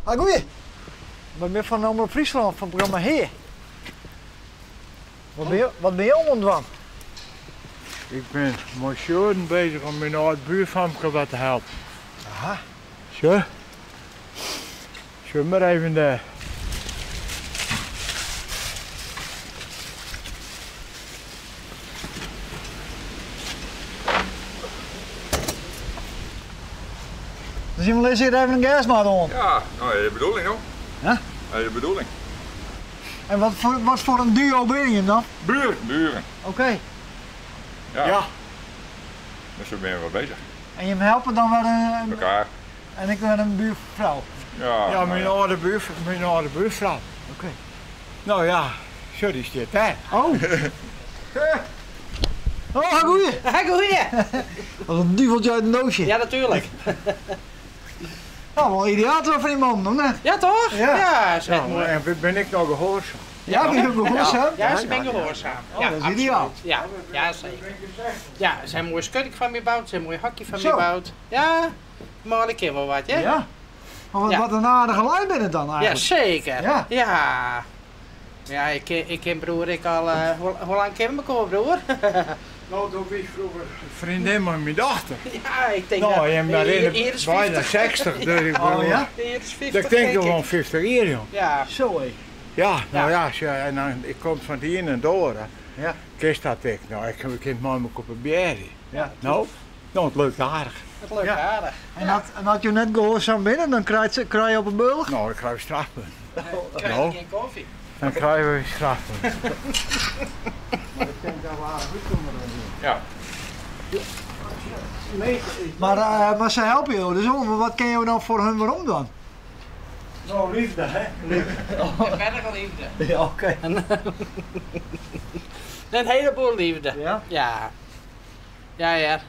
Ah, goeie. Wy binne fan Omrop Fryslân, fan it programma Hea! Wat binne jo, wat binne jo oan it dwaan? Ik bin mei sjoeren bezich om myn âld buurfamke wat te helpen. Aha. Sjoch. Sjoch mar even dêr. Dus jim lizze hjir even in gersmaat oan? Ja, no, dat is de bedoeling no. Ja? Dat is de bedoeling. En wat foar, wat foar in duo binne jim dan? Buren. Buren. Oké. Ja. Ja. Dus we binne wol bezich. En jim helpe dan wer in... Mekaar. En ek wer in buurfrou? Ja. Ja, myn âlde buur, myn âlde buurfrou. Oké. No ja, sjoch, dy stiet dêr. Oh. Oh, goeie. Goeie. Als een duveltje uit een doosje. Ja, natuurlijk. Nou, wel ideaal toch voor die man, of net? Ja, toch? Ja. Ja, is echt Nou, mooi. en ben ik nou gehoorzaam? Ja, ben je ook gehoorzaam? Ja, ze ben gehoorzaam. Oh, ja, dat is absoluut. ideaal. Ja, ja, zeker. Ja, ze hebben een mooi schutting van me gebouwd, ze hebben een mooi hakje van me Zo. gebouwd. Ja, maar ik ken wel wat, hè? Ja. Maar wat, Ja. wat een aardige lui ben het dan Ja, eigenlijk. zeker. Ja. Ja. Ja, ik ken broer ik al, hoe lang kennen we elkaar, broer? Nou, toen was vroeger vriendin van mijn dochter. ja, ik denk Nou, dat... je bent hier, in hier is de, bijna 50. 60, dus ik Oh, bedoel, ja? Hier is 50, Dat denk ik denk wel 50 jaar, joh. Ja. Zo hé. Ja, nou Ja. ja, als je- en dan, ik kom van het een en door. hè. Ja. Kist dat ik? Nou, ik heb kind met mijn kop bier. Ja. Nou, nou, het lukt aardig. Het lukt Ja. aardig. En had, en had je net gehoorzaam binnen, dan krijg je op een beulg. Nou, dan krijg je strafpunt. Krijg Nou. ik geen koffie. Dan krijgen we strafpunt. Maar ik denk dat we aardig goed komen Ja. Maar, maar ze helpen jou dus om. Maar wat kun je dan voor hun waarom dan? Nou, liefde, hè? Een berg liefde. Ja, oké. Een heleboel liefde. Ja? Ja. Ja, ja.